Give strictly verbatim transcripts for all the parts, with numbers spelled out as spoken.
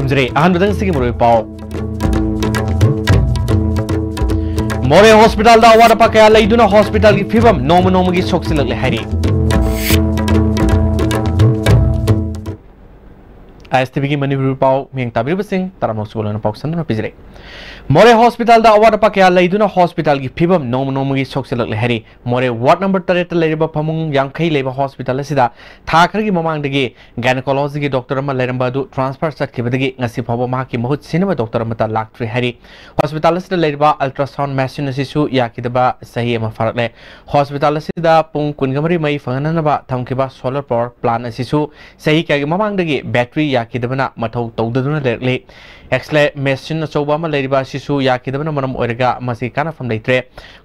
ꯊꯝꯖꯔꯦ꯫ ꯑꯍꯥꯟꯕꯗ ꯉꯁꯤꯒꯤ ꯃꯔꯨꯑꯣꯏꯕ ꯄꯥꯎ꯫ ꯃꯣꯔꯦ ꯍꯣꯁꯄꯤꯇꯥꯜꯗ ꯑꯋꯥꯠ ꯑꯄꯥ ꯀꯌꯥ ꯂꯩꯗꯨꯅ ꯍꯣꯁꯄꯤꯇꯥꯜꯒꯤ ꯐꯤꯕꯝ ꯅꯣꯡꯃ ꯅꯣꯡꯃꯒꯤ ꯁꯣꯛꯆꯤꯜꯂꯛꯂꯦ ꯍꯥꯏꯔꯤ꯫ ꯑꯥꯏ ꯑꯦꯁ ꯇꯤ ꯚꯤꯒꯤ ꯃꯅꯤꯄꯨꯔꯤ ꯄꯥꯎ ꯃꯤꯠꯌꯦꯡ ꯇꯥꯕꯤꯔꯤꯕꯁꯤꯡ ꯇꯔꯥꯃꯔꯛ ꯁꯨꯕ ꯂꯣꯏꯅ ꯄꯥꯎ ꯁꯟꯗꯣꯛꯅ ꯄꯤꯖꯔꯦ꯫ ꯃꯣꯔꯦ ꯍꯣꯁꯄꯤꯇꯥꯜꯗ ꯑꯋꯥꯠ ꯑꯄꯥ ꯀꯌꯥ ꯂꯩꯗꯨꯅ ꯍꯣꯁꯄꯤꯇꯥꯜꯒꯤ ꯐꯤꯕꯝ ꯅꯣꯡꯃ ꯅꯣꯡꯃꯒꯤ ꯁꯣꯛꯆꯤꯜꯂꯛꯂꯦ ꯍꯥꯏꯔꯤ꯫ ꯃꯣꯔꯦ ꯋꯥꯔꯗ ꯅꯝꯕꯔ ꯇꯔꯦꯠꯇ ꯂꯩꯔꯤꯕ ꯐꯃꯨꯡ ꯌꯥꯡꯈꯩ ꯂꯩꯕ ꯍꯣꯁꯄꯤꯇꯥꯜ ꯑꯁꯤꯗ ꯊꯥ ꯈꯔꯒꯤ ꯃꯃꯥꯡꯗꯒꯤ ꯒꯥꯏꯅꯣꯀꯣꯂꯣꯖꯤꯒꯤ ꯗꯣꯛꯇꯔ ꯑꯃ ꯂꯩꯔꯝꯕ ꯑꯗꯨ ꯇ꯭ꯔꯥꯟꯁꯐꯔ ꯆꯠꯈꯤꯕꯗꯒꯤ ꯉꯁꯤ ꯐꯥꯎꯕ ꯃꯍꯥꯛꯀꯤ ꯃꯍꯨꯠ ꯁꯤꯟꯅꯕ ꯗꯣꯛꯇꯔ ꯑꯃꯠꯇ ꯂꯥꯛꯇ꯭ꯔꯤ ꯍꯥꯏꯔꯤ꯫ ꯍꯣꯁꯄꯤꯇꯥꯜ ꯑꯁꯤꯗ ꯂꯩꯔꯤꯕ ꯑꯜꯇ꯭ꯔꯥꯁꯥꯎꯟ ꯃꯦꯁꯤꯟ ꯑꯁꯤꯁꯨ ꯌꯥꯈꯤꯗꯕ ꯆꯍꯤ ꯑꯃ ꯐꯥꯔꯛꯂꯦ꯫ ꯍꯣꯁꯄꯤꯇꯥꯜ ꯑꯁꯤꯗ ꯄꯨꯡ ꯀꯨꯟꯒ ꯃꯔꯤ ꯃꯩ ꯐꯪꯍꯟꯅꯕ ꯊꯝꯈꯤꯕ ꯁꯣꯂꯔ ꯄꯥꯋꯔ ꯄ꯭ꯂꯥꯟ ꯑꯁꯤꯁꯨ ꯆꯍꯤ ꯀꯌꯥꯒꯤ ꯃꯃꯥꯡꯗꯒꯤ ꯕꯦꯇ꯭ꯔꯤ ꯌꯥꯈꯤꯗꯕꯅ ꯃꯊꯧ ꯇꯧꯗꯗꯨꯅ ꯂꯩꯔꯛꯂꯤ꯫ ꯑꯦꯛꯁꯔꯦ ꯃꯦꯁꯤꯟ ꯑꯆꯧꯕ ꯑꯃ ꯂꯩꯔꯤꯕ ꯑꯁꯤꯁꯨ ꯌꯥꯈꯤꯗꯕꯅ ꯃꯔꯝ ꯑꯣꯏꯔꯒ ꯃꯁꯤ ꯀꯥꯟꯅꯐꯝ ꯂꯩꯇ꯭ꯔꯦ꯫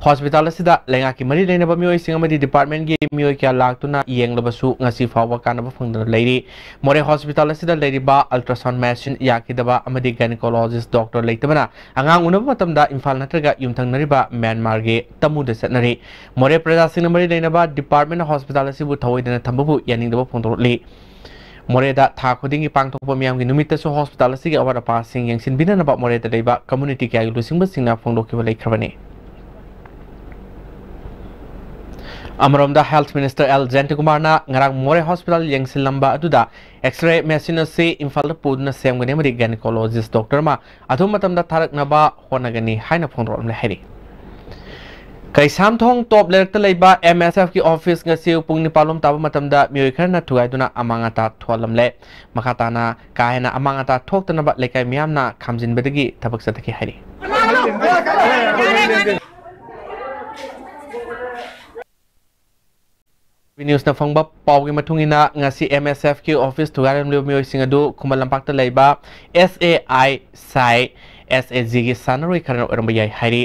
ꯍꯣꯁꯄꯤꯇꯥꯜ ꯑꯁꯤꯗ ꯂꯩꯉꯥꯛꯀꯤ ꯃꯔꯤ ꯂꯩꯅꯕ ꯃꯤꯑꯣꯏꯁꯤꯡ ꯑꯃꯗꯤ ꯗꯤꯄꯥꯔꯠꯃꯦꯟꯒꯤ ꯃꯤꯑꯣꯏ ꯀꯌꯥ ꯂꯥꯛꯇꯨꯅ ꯌꯦꯡꯂꯕꯁꯨ ꯉꯁꯤ ꯐꯥꯎꯕ ꯀꯥꯟꯅꯕ ꯐꯪꯗꯅ ꯂꯩꯔꯤ꯫ ꯃꯣꯔꯦ ꯍꯣꯁꯄꯤꯇꯥꯜ ꯑꯁꯤꯗ ꯂꯩꯔꯤꯕ ꯑꯜꯇ꯭ꯔꯥꯁꯥꯎꯟ ꯃꯦꯁꯤꯟ ꯌꯥꯈꯤꯗꯕ ꯑꯃꯗꯤ ꯒꯥꯏꯅꯤꯀꯣꯂꯣꯖꯤꯁ ꯗꯣꯛꯇꯔ ꯂꯩꯇꯕꯅ ꯑꯉꯥꯡ ꯎꯅꯕ ꯃꯇꯝꯗ ꯏꯝꯐꯥꯜ ꯅꯠꯇ꯭ꯔꯒ ꯌꯨꯝꯊꯪꯅꯔꯤꯕ ꯃ꯭ꯌꯥꯟꯃꯥꯔꯒꯤ ꯇꯃꯨꯗ ꯆꯠꯅꯔꯤ꯫ ꯃꯣꯔꯦ ꯄ꯭ꯔꯖꯥꯁꯤꯡꯅ ꯃꯔꯤ ꯂꯩꯅꯕ ꯗꯤꯄꯥꯔꯠꯃꯦꯟꯅ ꯍꯣꯁꯄꯤꯇꯥꯜ ꯑꯁꯤꯕꯨ ꯊꯑꯣꯏꯗꯅ ꯊꯝꯕꯕꯨ ꯌꯥꯅꯤꯡꯗꯕ ꯐꯣꯡꯗꯣꯔꯛꯂꯤ꯫ ꯃꯣꯔꯦꯗ ꯊꯥ ꯈꯨꯗꯤꯡꯒꯤ ꯄꯥꯡꯊꯣꯛꯄ ꯃꯤꯌꯥꯝꯒꯤ ꯅꯨꯃꯤꯠꯇꯁꯨ ꯍꯣꯁꯄꯤꯇꯥꯜ ꯑꯁꯤꯒꯤ ꯑꯋꯥꯠ ꯑꯄꯥꯁꯤꯡ ꯌꯦꯡꯁꯤꯟꯕꯤꯅꯅꯕ ꯃꯣꯔꯦꯗ ꯂꯩꯕ ꯀꯝꯃ꯭ꯌꯨꯅꯤꯇꯤ ꯀꯌꯥꯒꯤ ꯂꯨꯆꯤꯡꯕꯁꯤꯡꯅ ꯐꯣꯡꯗꯣꯛꯈꯤꯕ ꯂꯩꯈ꯭ꯔꯕꯅꯤ꯫ ꯑꯃꯔꯣꯝꯗ, ꯍꯦꯜꯊ ꯃꯤꯅꯤꯁꯇꯔ ꯑꯦꯜ ꯖꯌꯟꯇꯀꯨꯃꯥꯔꯅ ꯉꯔꯥꯡ ꯃꯣꯔꯦ ꯍꯣꯁꯄꯤꯇꯥꯜ ꯌꯦꯡꯁꯤꯜꯂꯝꯕ ꯑꯗꯨꯗ ꯑꯦꯛꯁꯔꯦ ꯃꯦꯁꯤꯟ ꯑꯁꯤ ꯏꯝꯐꯥꯜꯗ ꯄꯨꯗꯨꯅ ꯁꯦꯝꯒꯅꯤ ꯑꯃꯗꯤ ꯒꯥꯏꯅꯤꯀꯣꯂꯣꯖꯤꯁ ꯗꯣꯛꯇꯔ ꯑꯃ ꯑꯊꯨꯕ ꯃꯇꯝꯗ ꯊꯥꯔꯛꯅꯕ ꯍꯣꯠꯅꯒꯅꯤ ꯍꯥꯏꯅ ꯐꯣꯡꯗꯣꯔꯛꯂꯦ ꯍꯥꯏꯔꯤ꯫ ꯀꯩꯁꯥꯝꯊꯣꯡ ꯇꯣꯞ ꯂꯩꯔꯛꯇ ꯂꯩꯕ ꯑꯦꯝ ꯑꯦꯁ ꯑꯦꯐꯀꯤ ꯑꯣꯐꯤꯁ ꯉꯁꯤ ꯄꯨꯡ ꯅꯤꯄꯥꯟ ꯂꯣꯝ ꯇꯥꯕ ꯃꯇꯝꯗ ꯃꯤꯑꯣꯏ ꯈꯔꯅ ꯊꯨꯒꯥꯏꯗꯨꯅ ꯑꯃꯥꯡ ꯑꯇꯥ ꯊꯣꯛꯍꯜꯂꯝꯂꯦ꯫ ꯃꯈꯥ ꯇꯥꯅ ꯀꯥ ꯍꯦꯟꯅ ꯑꯃꯥꯡ ꯑꯇꯥ ꯊꯣꯛꯇꯅꯕ ꯂꯩꯀꯥꯏ ꯃꯤꯌꯥꯝꯅ ꯈꯥꯝꯖꯤꯟꯕꯗꯒꯤ ꯊꯕꯛ ꯆꯠꯊꯈꯤ ꯍꯥꯏꯔꯤ꯫ ꯅ꯭ꯌꯨꯁꯅ ꯐꯪꯕ ꯄꯥꯎꯒꯤ ꯃꯇꯨꯡ ꯏꯟꯅ, ꯉꯁꯤ ꯑꯦꯝ ꯑꯦꯁ ꯑꯦꯐꯀꯤ ꯑꯣꯐꯤꯁ ꯊꯨꯒꯥꯏꯔꯝꯂꯤꯕ ꯃꯤꯑꯣꯏꯁꯤꯡ ꯑꯗꯨ ꯈꯨꯃꯟ ꯂꯝꯄꯥꯛꯇ ꯂꯩꯕ ꯑꯦꯁ ꯑꯦ ꯑꯥꯏ ꯁꯥꯏ, ꯑꯦꯁ ꯑꯦ ꯖꯤꯒꯤ ꯁꯥꯟꯅꯔꯣꯏ ꯈꯔꯅ ꯑꯣꯏꯔꯝꯕ ꯌꯥꯏ ꯍꯥꯏꯔꯤ꯫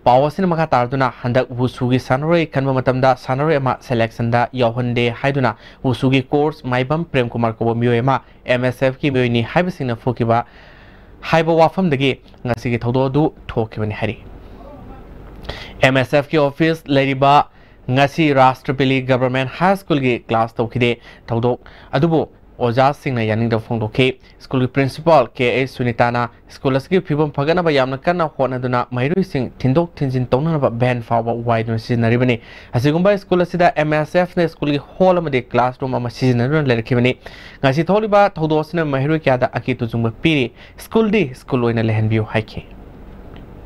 ꯄꯥꯎ ꯑꯁꯤꯅ ꯃꯈꯥ ꯇꯥꯔꯗꯨꯅ, ꯍꯟꯗꯛ ꯋꯨꯁꯨꯒꯤ ꯁꯥꯟꯅꯔꯣꯏ ꯈꯟꯕ ꯃꯇꯝꯗ ꯁꯥꯟꯅꯔꯣꯏ ꯑꯃ ꯁꯦꯂꯦꯛꯁꯟꯗ ꯌꯥꯎꯍꯟꯗꯦ ꯍꯥꯏꯗꯨꯅ ꯋꯨꯁꯨꯒꯤ ꯀꯣꯆ ꯃꯥꯏꯕꯝ ꯄ꯭ꯔꯦꯝ ꯀꯨꯃꯥꯔ ꯀꯧꯕ ꯃꯤꯑꯣꯏ ꯑꯃ ꯑꯦꯝ ꯑꯦꯁ ꯑꯦꯐꯀꯤ ꯃꯤꯑꯣꯏꯅꯤ ꯍꯥꯏꯕꯁꯤꯡꯅ ꯐꯨꯈꯤꯕ ꯍꯥꯏꯕ ꯋꯥꯐꯝꯗꯒꯤ ꯉꯁꯤꯒꯤ ꯊꯧꯗꯣꯛ ꯑꯗꯨ ꯊꯣꯛꯈꯤꯕꯅꯤ ꯍꯥꯏꯔꯤ꯫ ꯑꯦꯝ ꯑꯦꯁ ꯑꯦꯐꯀꯤ ꯑꯣꯐꯤꯁ ꯂꯩꯔꯤꯕ ꯉꯁꯤ ꯔꯥꯁꯇ꯭ꯔꯄꯤꯂꯤ ꯒꯚꯔꯟꯃꯦꯟꯠ ꯍꯥꯏ ꯁ꯭ꯀꯨꯜꯒꯤ ꯀ꯭ꯂꯥꯁ ꯇꯧꯈꯤꯗꯦ꯫ ꯊꯧꯗꯣꯛ ꯑꯗꯨꯕꯨ ꯑꯣꯖꯥꯁꯤꯡꯅ ꯌꯥꯅꯤꯡꯗꯕ ꯐꯣꯡꯗꯣꯛꯈꯤ꯫ ꯁ꯭ꯀꯨꯜꯒꯤ ꯄ꯭ꯔꯤꯟꯁꯤꯄꯥꯜ ꯀꯦ ꯑꯩꯆ ꯁꯨꯅꯤꯇꯥꯅ ꯁ꯭ꯀꯨꯜ ꯑꯁꯤꯒꯤ ꯐꯤꯕꯝ ꯐꯒꯠꯅꯕ ꯌꯥꯝꯅ ꯀꯟꯅ ꯍꯣꯠꯅꯗꯨꯅ ꯃꯍꯩꯔꯣꯏꯁꯤꯡ ꯊꯤꯟꯗꯣꯛ ꯊꯤꯟꯖꯤꯟ ꯇꯧꯅꯅꯕ ꯚꯦꯟ ꯐꯥꯎꯕ ꯋꯥꯏꯗꯨꯅ ꯁꯤꯖꯤꯟꯅꯔꯤꯕꯅꯤ꯫ ꯑꯁꯤꯒꯨꯝꯕ ꯁ꯭ꯀꯨꯜ ꯑꯁꯤꯗ ꯑꯦꯝ ꯑꯦꯁ ꯑꯦꯐꯅ ꯁ꯭ꯀꯨꯜꯒꯤ ꯍꯣꯜ ꯑꯃꯗꯤ ꯀ꯭ꯂꯥꯁꯔꯨꯝ ꯑꯃ ꯁꯤꯖꯤꯟꯅꯗꯨꯅ ꯂꯩꯔꯛꯈꯤꯕꯅꯤ꯫ ꯉꯁꯤ ꯊꯣꯛꯂꯤꯕ ꯊꯧꯗꯣꯛ ꯑꯁꯤꯅ ꯃꯍꯩꯔꯣꯏ ꯀꯌꯥꯗ ꯑꯀꯤ ꯇꯨꯖꯨꯡꯕ ꯄꯤꯔꯤ꯫ ꯁ꯭ꯀꯨꯜꯗꯤ ꯁ꯭ꯀꯨꯜ ꯑꯣꯏꯅ ꯂꯩꯍꯟꯕꯤꯌꯨ ꯍꯥꯏꯈꯤ꯫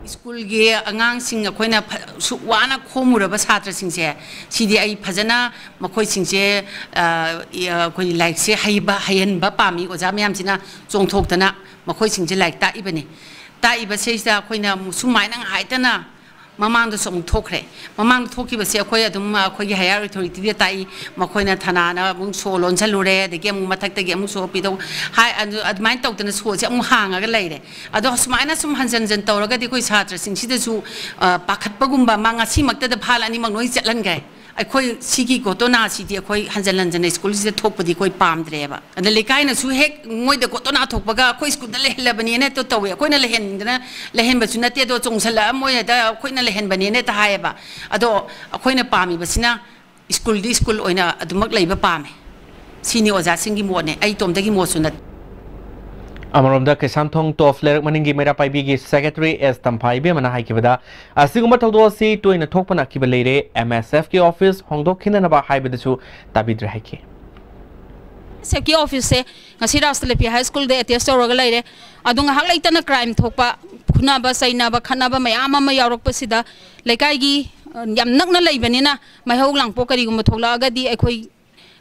ꯁ꯭ꯀꯨꯜꯒꯤ ꯑꯉꯥꯡꯁꯤꯡ ꯑꯩꯈꯣꯏꯅ ꯐ-, ꯁꯨꯛ ꯋꯥꯅ ꯈꯣꯝꯃꯨꯔꯕ ꯁꯥꯇ꯭ꯔꯁꯤꯡꯁꯦ, ꯁꯤꯗꯤ ꯑꯩ ꯐꯖꯅ ꯃꯈꯣꯏꯁꯤꯡꯁꯦ, ꯑ, ꯏ-, ꯑ, ꯑꯩꯈꯣꯏ ꯂꯥꯏꯔꯤꯛꯁꯦ ꯍꯩꯕ, ꯍꯩꯍꯟꯕ ꯄꯥꯝꯃꯤ꯫ ꯑꯣꯖꯥ ꯃꯌꯥꯝꯁꯤꯅ ꯆꯣꯡꯊꯣꯛꯇꯅ ꯃꯈꯣꯏꯁꯤꯡꯁꯦ ꯂꯥꯏꯔꯤꯛ ꯇꯥꯛꯏꯕꯅꯤ꯫ ꯇꯥꯛꯏꯕꯁꯤꯗꯩꯁꯤꯗ ꯑꯩꯈꯣꯏꯅ ꯑꯃꯨꯛ ꯁꯨꯃꯥꯏꯅ ꯉꯥꯏꯇꯅ ꯃꯃꯥꯡꯗꯁꯨ ꯑꯃꯨꯛ ꯊꯣꯛꯈ꯭ꯔꯦ꯫ ꯃꯃꯥꯡꯗ ꯊꯣꯛꯈꯤꯕꯁꯦ ꯑꯩꯈꯣꯏ ꯑꯗꯨꯝ ꯑꯩꯈꯣꯏꯒꯤ ꯍꯥꯌꯔ ꯑꯣꯊꯣꯔꯤꯇꯤꯗ ꯇꯥꯛꯏ, ꯃꯈꯣꯏꯅ ꯊꯅꯥꯅ ꯑꯃꯨꯛ ꯁꯣ ꯂꯣꯟꯁꯤꯜꯂꯨꯔꯦ, ꯑꯗꯒꯤ ꯑꯃꯨꯛ ꯃꯊꯛꯇꯒꯤ ꯑꯃꯨꯛ ꯁꯣ ꯄꯤꯗꯧ ꯍꯥꯏ, ꯑꯗꯨ, ꯑꯗꯨꯃꯥꯏꯅ ꯇꯧꯗꯅ ꯁꯣꯁꯦ ꯑꯃꯨꯛ ꯍꯥꯡꯉꯒ ꯂꯩꯔꯦ꯫ ꯑꯗꯣ ꯁꯨꯃꯥꯏꯅ ꯁꯨꯝ ꯍꯟꯖꯟ ꯍꯟꯖꯟ ꯇꯧꯔꯒꯗꯤ ꯑꯩꯈꯣꯏ ꯁꯥꯇ꯭ꯔꯁꯤꯡꯁꯤꯗꯁꯨ, ꯑ, ꯄꯥꯈꯠꯄꯒꯨꯝꯕ ꯑꯃ, ꯉꯁꯤꯃꯛꯇꯗ ꯐꯥꯜ ꯑꯅꯤꯃꯛ ꯂꯣꯏ ꯆꯠꯍꯟꯈ꯭ꯔꯦ꯫ ꯑꯩꯈꯣꯏ ꯁꯤꯒꯤ ꯒꯣꯇꯣꯅꯥꯁꯤꯗꯤ ꯑꯩꯈꯣꯏ ꯍꯟꯖꯟ ꯍꯟꯖꯟꯅ ꯁ꯭ꯀꯨꯜꯁꯤꯗ ꯊꯣꯛꯄꯗꯤ ꯑꯩꯈꯣꯏ ꯄꯥꯝꯗ꯭ꯔꯦꯕ꯫ ꯑꯗ ꯂꯩꯀꯥꯏꯅꯁꯨ ꯍꯦꯛ ꯃꯣꯏꯗ ꯒꯣꯇꯣꯅꯥ ꯊꯣꯛꯄꯒ ꯑꯩꯈꯣꯏ ꯁ꯭ꯀꯨꯜꯗ ꯂꯩꯍꯜꯂꯕꯅꯦꯅ ꯍꯦꯛꯇ ꯇꯧꯋꯦ꯫ ꯑꯩꯈꯣꯏꯅ ꯂꯩꯍꯟꯗꯅ ꯂꯩꯍꯟꯕꯁꯨ ꯅꯠꯇꯦ, ꯑꯗꯣ ꯆꯣꯡꯁꯜꯂꯛꯑ ꯃꯣꯏꯅ ꯍꯦꯛꯇ ꯑꯩꯈꯣꯏꯅ ꯂꯩꯍꯟꯕꯅꯦꯅ ꯍꯦꯛꯇ ꯍꯥꯏꯌꯦꯕ꯫ ꯑꯗꯣ ꯑꯩꯈꯣꯏꯅ ꯄꯥꯝꯃꯤꯕꯁꯤꯅ ꯁ꯭ꯀꯨꯜꯗꯤ ꯁ꯭ꯀꯨꯜ ꯑꯣꯏꯅ ꯑꯗꯨꯃꯛ ꯂꯩꯕ ꯄꯥꯝꯃꯦ꯫ ꯁꯤꯅꯤ ꯑꯣꯖꯥꯁꯤꯡꯒꯤ ꯃꯣꯠꯅꯦ, ꯑꯩ ꯏꯇꯣꯝꯇꯒꯤ ꯃꯣꯠꯁꯨ ꯅꯠꯇꯦ꯫ ꯑꯃꯔꯣꯝꯗ ꯀꯩꯁꯥꯝꯊꯣꯡ ꯇꯣꯞ ꯂꯩꯔꯛ ꯃꯅꯤꯡꯒꯤ ꯃꯩꯔꯥ ꯄꯥꯏꯕꯤꯒꯤ ꯁꯦꯀ꯭ꯔꯦꯇꯔꯤ ꯑꯦꯁ ꯇꯝꯐꯥ ꯏꯕꯦꯝꯃꯅ ꯍꯥꯏꯈꯤꯕꯗ, ꯑꯁꯤꯒꯨꯝꯕ ꯊꯧꯗꯣꯛ ꯑꯁꯤ ꯇꯣꯏꯅ ꯊꯣꯛꯄꯅ ꯑꯀꯤꯕ ꯂꯩꯔꯦ, ꯑꯦꯝ ꯑꯦꯁ ꯑꯦꯐꯀꯤ ꯑꯣꯐꯤꯁ ꯍꯣꯡꯗꯣꯛꯈꯤꯅꯅꯕ ꯍꯥꯏꯕꯗꯁꯨ ꯇꯥꯕꯤꯗ꯭ꯔꯦ ꯍꯥꯏꯈꯤ꯫ ꯑꯦꯝ ꯑꯦꯁ ꯑꯦꯐꯀꯤ ꯑꯣꯐꯤꯁꯁꯦ ꯉꯁꯤ ꯔꯥꯁꯇꯂꯄꯤ ꯍꯥꯏ ꯁ꯭ꯀꯨꯜꯗ ꯑꯦꯇꯦꯁ ꯇꯧꯔꯒ ꯂꯩꯔꯦ꯫ ꯑꯗꯣ ꯉꯥꯏꯍꯥꯛ ꯂꯩꯇꯅ ꯀ꯭ꯔꯥꯏꯝ ꯊꯣꯛꯄ, ꯐꯨꯅꯕ ꯆꯩꯅꯕ ꯈꯠꯅꯕ ꯃꯌꯥꯝ ꯑꯃ ꯌꯥꯎꯔꯛꯄꯁꯤꯗ ꯂꯩꯀꯥꯏꯒꯤ, ꯑ, ꯌꯥꯝ ꯅꯛꯅ ꯂꯩꯕꯅꯤꯅ ꯃꯩꯍꯧ ꯂꯥꯡꯄꯣꯛ ꯀꯔꯤꯒꯨꯝꯕ ꯊꯣꯛꯂꯛꯑꯒꯗꯤ ꯑꯩꯈꯣꯏ